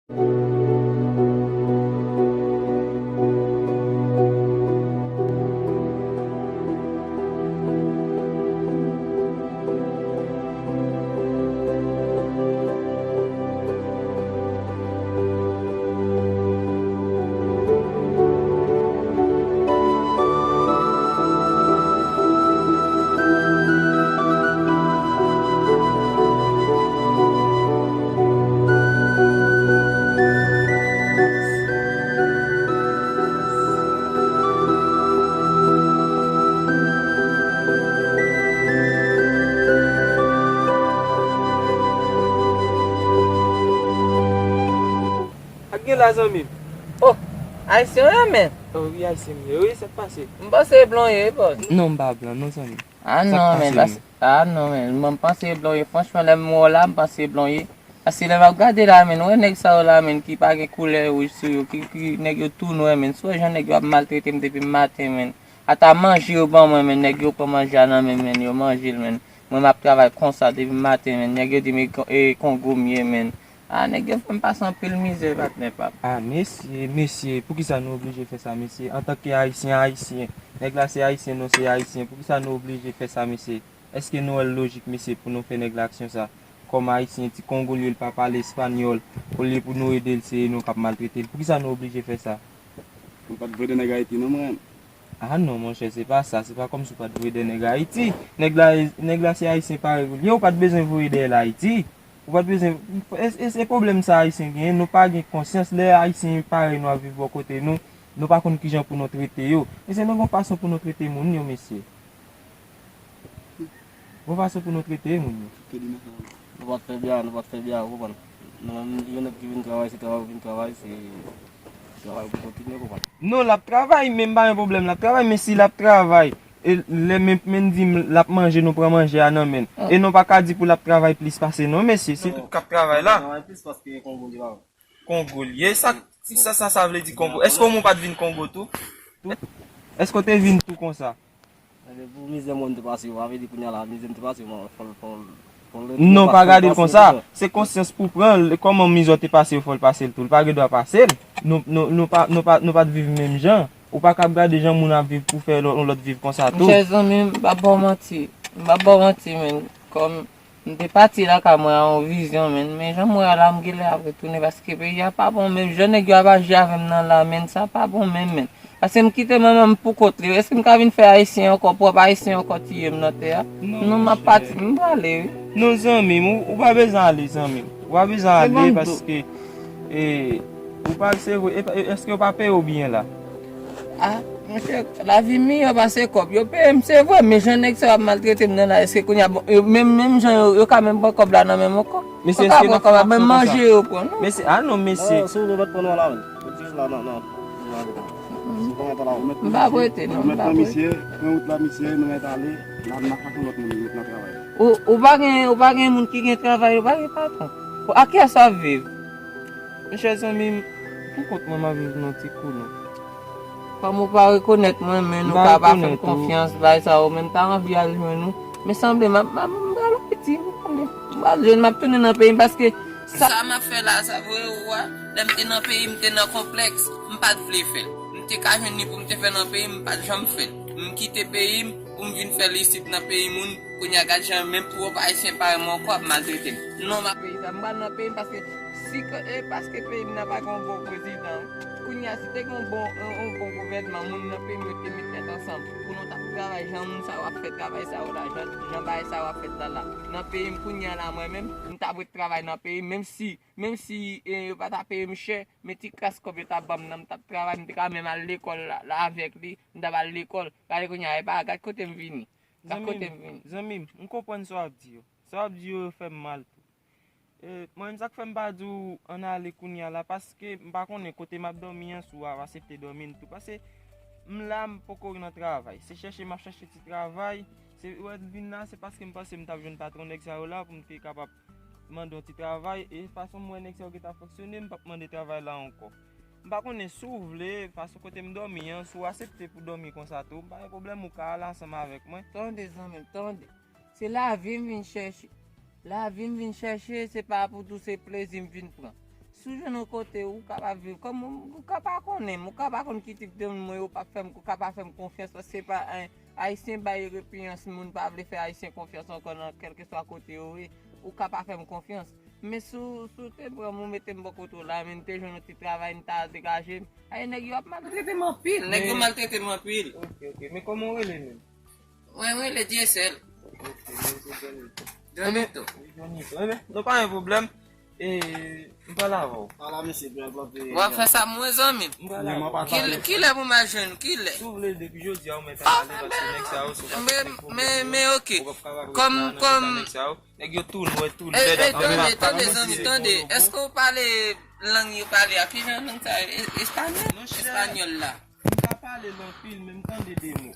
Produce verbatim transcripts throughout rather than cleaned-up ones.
Sa k gen la, zanmi m? Oh, ayisyen w ye, men? Oh, wi, ayisyen m ye. Wi, sa k pase? M panse e blan w ye, bòs. Non, m pa blan, non, zanmi. Ah non, men, ah non, men, mwen, m panse e blan w ye. Franchman, lè m wè w la, m panse e blan w ye. Paske lè m ap gade la, men, wè nèg sa yo la, men, ki pa gen koulè wouj sou yo, ki, ki nèg yo tou nwè, men. Si w wè jan nèg yo ap maltrete m depi maten, men. Ata manje yo ban mwen, men, nèg yo pran manje a nan men m, men, yo manje l, men. Mwen, m ap travay konsa depi maten, men. Nèg yo di m e Kon-, e Kongo m ye, men. Ah, nèg yo fè m pase anpil mizè, patnè pa m. Ah, mesye, mesye, poukisa nou oblije fè sa, mesye? Antanke Ayisyen, Ayisyen. Nèg la se Ayisyen, nou se Ayisyen. Poukisa nou oblije fè sa, mesye? Èske nou wè l lojik, mesye, pou nou fè nèg la aksyon sa? Kòm Ayisyen, ti Kongo l ye, l pa pale espanyòl. Olye pou nou ede l, se nou k ap maltrete l. Poukisa nou oblije fè sa? Mwen pa t vle de nèg Ayiti, non, mwen. Ah non, monchè, se pa sa. Se pa kòmsi w pa t vle de nèg Ayiti. Nèg la, nèg la se Ayisyen parèy ou l ye, ou pa t bezwen voye dèyè l Ayiti. Ou pa t bezwen, e, e, se pwoblèm sa Ayisyen genyen, nou pa gen konsyans. Lè Ayisyen parèy nou ap viv bò kote nou, nou pa konn kijan pou nou trete yo. Mesye, nou gon fason pou nou trete moun yo, mesye. Gon fason pou nou trete moun yo. Nou pa t fè byen, nou pa t fè byen, ou konprann. Nou menm, yon nèg ki vin travay, se travay ou vin travay, se travay ou pou kontinye, ou konprann. Non, l ap travay, men m pa gen pwoblèm, l ap travay, men si l ap travay, e lè men, men di m l ap manje, nou pran manje a nan men l. E nou pa ka di pou l ap travay plis pase nou, mesye, se tout k ap travay la. Travay plis paske Kongo li pa. Kongo l ye, sa, sa, sa, sa vle di Kongo? Èske w pa t vin Kongo tou? Tou? Èske w te vin tou konsa? Ebyen, pou mizè mwen te pase yo, pa vle di kounye a la, mizè m te pase yo, fò l, fò l, fò l. Non, pa gade l konsa. Se konsyans pou pran, kòman mizè w te pase yo, fò l pase l tou. L pa gen dwa pase l. Nou, nou, nou pa, nou pa, nou pa t viv menm jan. Ou pa kab gade jan moun ap viv pou fè lò-, yon lòt viv konsa tou. Monchè zanmi m, m p ap ba w manti. M p ap ba w manti, men. Kòm m te pati lakay mwen a yon vizyon, men. Men jan m wè a la, m genlè ap retounen paske peyi a pa bon, men jan nèg yo ap aji avè m nan la, men, sa pa bon menm, men. Paske m kite manman m pou kont li. Èske m ka vin fè Ayisyen ankò, pwòp Ayisyen ankò tiye m nan tè a? Non, m ap pati, m prale, wi. Non, zanmi m, ou, ou pa bezwen ale, zanmi m. Ou pa bezwen ale paske, e, ou pa, se vre, e, e, èske yo pa peye w byen la? Ah, monchè, lavi m miyò pase kòb. Yo peye m, se vre, men jan nèg sa yo ap maltrete m nan la, èske kounye a, bon, yo, menm, menm jan yo, yo ka menm pran kòb la nan men m ankò? Mesye, èske n ap fè aksyon konsa? Menm manje yo pran, non. Mesye, ah non, mesye. Non, si w vle, mèt pran nou la, menm. Ou di la, non, non. Ou pa mèt la, ou mèt. M pa prete, non, m pa prete. Ou mèt pran misye, pran wout la, misye, nou mèt ale, la, n ap chache yon lòt moun, nou mèt nan travay. Ou, ou pa gen, ou pa gen moun ki gen travay, ou pa gen patwon. A kiyès w ap viv? Monchè zanmi m, pou kont mwen, m ap viv nan ti kou, non. Kòm ou pa rekonèt mwen, men nou ka pa fè m konfyans, bagay sa yo, men m ta anvi al jwenn ou. Men sanble m ap, m ap, m pral Ayiti, m pral, m pral jwenn, m ap tounen nan peyi m, paske sa m ap fè la, sa vre ou a, lè m te nan peyi m, m te nan konplèks, m pa t vle fè l. M te ka jwenn li pou m te fè nan peyi m, m pa t janm fè l. M kite peyi m pou m vin fè l isit nan peyi moun, kounye a gad jan menm pwòp Ayisyen parèy mwen ankò ap maltrete m. Non, m ap peyi sa, m pral nan peyi m, paske si ke, e paske peyi m nan pa gen yon bon prezidan, kounye a, si te gen yon bon, yon, yon bon gouvènman, moun nan peyi m yo te met tèt ansanm pou nou t ap travay jan moun sa yo ap fè travay sa yo la, jan, jan bagay sa yo ap fèt la la. Nan peyi m kounye a la, mwen menm, m t ap ret travay nan peyi m, menm si, menm si, e, yo pa ta peye m chè, men ti kras kòb yo t ap ban m nan, m t ap travay, m te ka menm al lekòl la, la avèk li, m t ap al lekòl. Gade kounye a, e pa, gad kote m vini. Gad kote m vini. Zanmi m, zanmi m, m konprann sa w ap di yo. Sa w ap di yo, yo fè m mal tou. E, mwen menm, sa k fè m pa di w ann ale kounye a la, paske m pa konnen kote m ap dòmi an, si w ap asepte dòmi m tou. Paske m la, m poko nan travay. Se chèche m ap chèche ti travay. Se, wè, m vin la, se paske m panse m t ap jwenn patwon nèg sa yo la pou m te kapab mande yon ti travay. E fason m wè nèg sa yo gentan fonksyone, m p ap mande travay la ankò. M pa konnen si w vle, fason kote m dòmi an, si w asepte pou dòmi konsa tou, m pa gen pwoblèm, ou ka al ansanm avèk mwen. Tande, zanmi m, tande. Se lavi m vin chèche. Lavi m vin chèche, se pa pou tou, se plezi m vin pran. Toujou nan kote ou kapab viv. Kòm ou, ou ka pa konnen m, ou ka pa konn ki tip de moun mwen, ou pa fè m, ou ka pa fè m konfyans, paske se pa, eh, Ayisyen bay repiyans, moun pa vle fè Ayisyen konfyans ankò nan kèlkeswa kote yo ye. Ou ka pa fè m konfyans. Men si w, si w te pran m, ou mete m bò kote w la, men m te jwenn yon ti travay, m ta degaje m. Ay, nèg yo ap maltrete m anpil, nèg yo maltrete m anpil. Ok, ok. Men kòman w rele menm? Mwen, mwen rele Dyesèl. Ok, mwen se Johnito. Johnito. Johnito. Enben, nou pa gen pwoblèm. E, m pale avè w. Ala mesye, byen plante. W ap fè sa mwen, zanmi m. M pale avè w. Ki, ki lè pou m al jwenn ou? Ki lè? Si w vle, depi jodi a, ou mèt ale, paske nèg sa yo, se pa tout nèg pwoblèm yo. Men, men, men, ok. Ou p ap kapab ret la nan men nèg sa yo. Nèg yo tou nwè, tou lèd, ap anpil. Tande, tande, zanmi, tande. Èske w pale lang yo pale a? Ki jan lang sa yo? E-, espanyòl? Espanyòl la. M pa pale l anpil, men m tande de mo.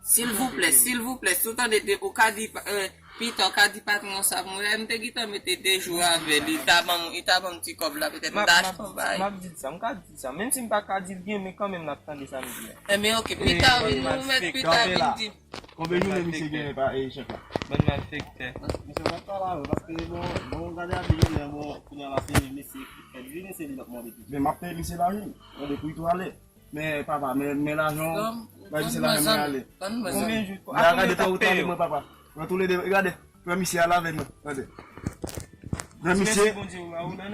Silvouplè, silvouplè, si w tande de, ou ka di, eh, pita, ou ka di patwon sa pou mwen. M te gentan mete de jou avè li, li ta ban m, li ta ban m ti kòb la, petèt m ta achte yon bagay. M ap di l sa, m ka di l sa. Menm si m pa ka di l byen, men kanmenm l ap tande sa m di a. Enben, ok, pita, vin, nou mèt pita, vin di. Konbyen jounen misye genyen pa, eh, chèf la? Bann malfektè. Misye pa t pale avè, paske bon, bon, gade a bilye, bon, kounye a la se misye ki fè vini, se li l ap mande tou. Men m ap peye misye lajan. Mande pou li tou ale. Men papa, men, men lajan w, bay misye lajan mwen ale. Konbyen jou? Gade, gade, tankou w tande mwen, papa. Pran toulede, gade, pran misye al avè nou, gade. Pran misye,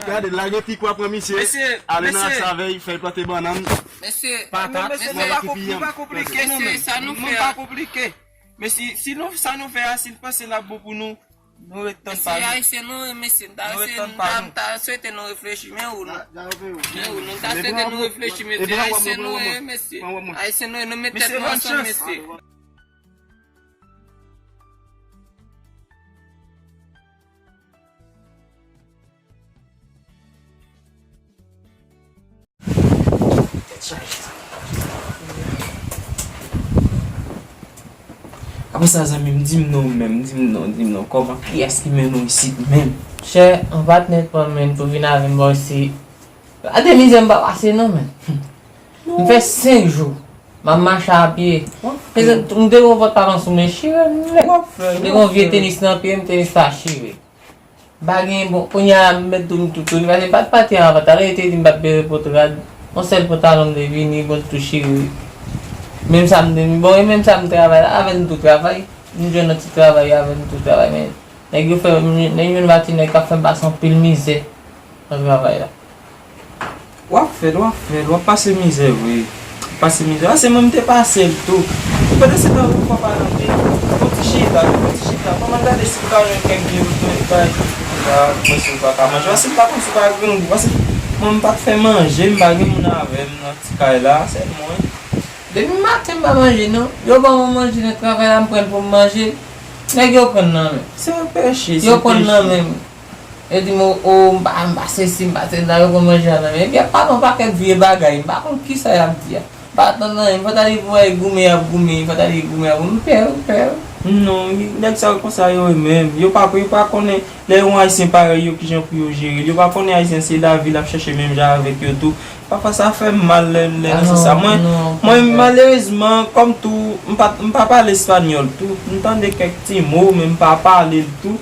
gade, lage pik w a, pran misye, ale nan ras avè l, fè l plante bannann, patat, epi yanm. Mesye, sa nou fè a. Men si, si nou, sa nou fè a, si l panse l ap bon pou nou, nou ret tann pa nou. Mesye, Ayisyen nou ye, mesye. M ta, m ta, m ta swete nou reflechi, men ou nou. Men ou nou. M ta swete nou reflechi, mesye. Ayisyen nou ye, mesye. Ayisyen nou ye, nou met tèt nou ansanm, mesye. Apre sa, zanmi m, di m non menm, di m non, di m non. Kòman, kiyès ki mennen w isit menm? Chè, yon patnè pa m menm pou vin avè m bò isit. Gade mizè m pa pase non, menm. M fè senk jou m ap mache a pye. M te gen yon pòt palan sou men, chire m nèt. M te gen yon vye tenis nan pye m, tenis la chire. M pa gen, bon, kounye a m mèt di w m tout, tout, paske m pa t pati anvan, talè yo te di m p ap byen repòt rad, yon sèl pantalon m te vini, bon, l tou chire. Menm sa m te, bon, e menm sa m travay la, avè l m tou travay, m jwenn yon ti travay, avè l m tou travay, men nèg yo fè, nèg yo, yon pati nèg k ap fè m pase anpil mizè nan travay la. W ap fè l, w ap fè l, w ap pase mizè vre. W ap pase mizè. Paske mwen, m te pase l tou. Pandan se tan, ou pa pale anpil. Fè yon ti chita, fè yon ti chita. Kòman gade si w ka jwenn kèk vye bagay. La, mwen, si w pa ka manje. Paske m pa konn si w ka grangou. Paske mwen, m pa t fè manje, m pa gen moun avè m nan ti kay la. Se mwen. Depi maten, m pa manje, non. Yo ban mwen manje nan travay la, m pran l pou m manje. Nèg yo pran nan men. Se yon peche, se yon peche. Yo pran nan men. Yo di m, o, o, m pa, m pa sesi, m pa sela, yo pran manje a nan men. Epi y ap pale yon pakèt vye bagay, m pa konn kisa y ap di a. M pa tann anyen, m fòk ta di pou y goumen, y ap goumen, fòk ta di goumen, y ap goumen, m pè, m pè. Non, nèg sa yo konsa yo ye menm. Yo pa, yo pa konnen lè yon Ayisyen parèy yo kijan pou yo jere l. Yo pa konnen Ayisyen se lavi l ap chèche menm jan avèk yo tou. Pafwa sa fè m mal lè, lè nan sans sa. Mwen, mwen, malerezman, kòm tou, m pa, m pa pale espanyòl tou. M tande kèk ti mo, men m pa pale l tou.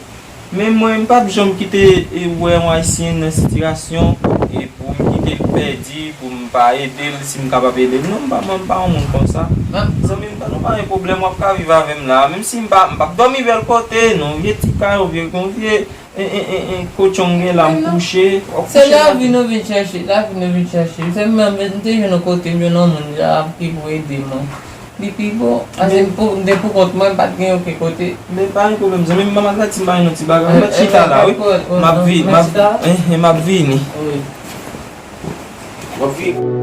Men mwen, m p ap janm kite, e, wè yon Ayisyen nan sitiyasyon, e, pou m kite l pèdi, pou m pa ede l, si m kapab ede l. Non, m pa, mwen, m pa yon moun konsa. Zanmi m, nou pa gen pwoblèm, w ap ka viv avè m la. Menm si m pa, m p ap dòmi bèl kote, non, vye ti kay, vye, vye, e, e, e, e, kochon gen la m kouche, w ap kouche la. Se lavi nou vin chèche, lavi nou vin chèche. Se mwen menm, m te jwenn yon kote, m jwenn yon moun la ki pou ede mwen. Li pi bon, paske m pou, m te pou kont mwen, m pa t gen okenn kote. Men pa gen pwoblèm, zanmi m, manman Tati m ba nou ti bagay. M mèt chita la, wi. M ap vini, m ap, eh, eh, m ap vini. Wi. W ap vini.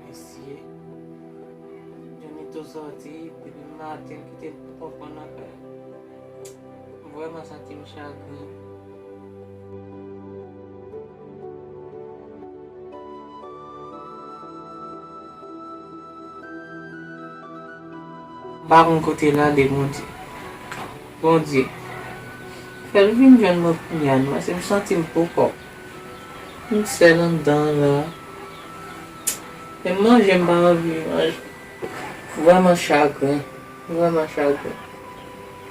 Mesye, Johnny tou sòti depi maten, m kite l pou konprann afè. M vrèman santi m chagren. M pa konn kote l ale, Bondye. Bondye, fè l vin jwenn mwen kounye a non, paske m santi m pou kò m. M sèl anndan an la. Menm manje m pa anvi manje. Vrèman chagren. Vrèman chagren.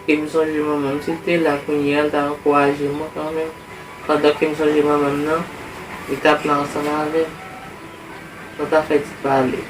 E m sonje manman m, si l te la kounye a, l ta ankouraje mwen kanmenm. Pandan ke m sonje manman m nan, li t ap la ansanm avè m. Nou ta fè ti pale.